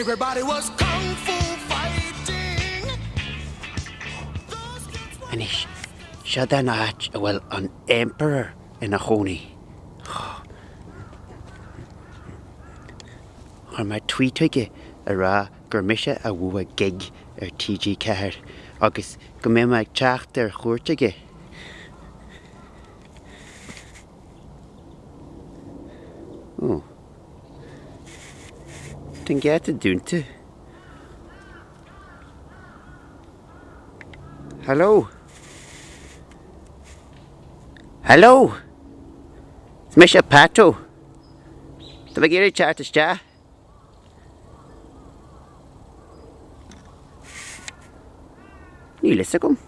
Everybody was kung fu fighting. Anois, seod an áit a bhfuil an Emperor ina chónaí. Chuir mé tweet chuige a rá gur mise a bhuaigh gig ar TG4 agus go mbeidh mé ag teacht ar chuairt aige. Ó. Tá an geata dúnta. Hello? Hello? Is mise Pato. Tá mé ag iarraidh teacht isteach. Níl fhios agam.